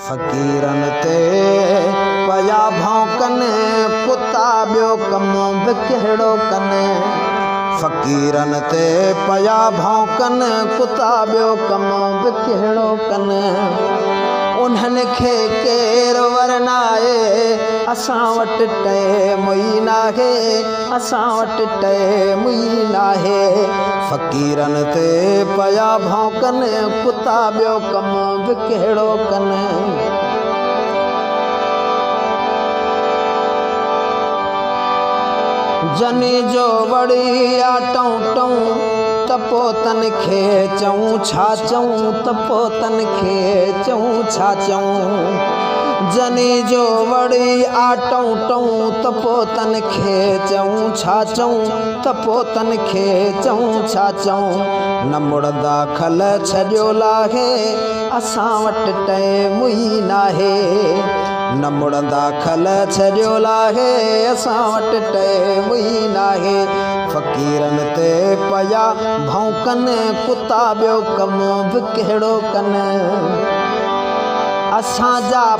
फ़क़ीरनि ते पया भौंकनि कुता, ॿियो कमु बि कहिड़ो कनि। फ़क़ीरनि ते पया भौंकनि कुता, ॿियो कमु बि कहिड़ो कनि। उन्हनि खे केरु वरनाए, असां वटि टाइम ई नाहे, असां वटि टाइम ई नाहे। फ़क़ीरनि ते पया भौंकनि कुता, ॿियो कमु बि कहिड़ो कनि। जनी जो वड़ी आटऊं टऊं, त पोइ तन खे चऊं छा चऊं, त पोइ तन खे चऊं छा चऊं। जनी जो वड़ी आटऊं टऊं, त पोइ तन खे चऊं छा चऊं, त पोइ तन खे चऊं छा चऊं। न मुड़ंदा खल छॾियो लाहे, असां वटि टाइम ई नाहे। न मुड़ंदा खल छॾियो लाहे, असां वटि टाइम ई नाहे। फ़क़ीरनि ते पया भौंकनि कुता, ॿियो कमु बि कहिड़ो कनि। असांजा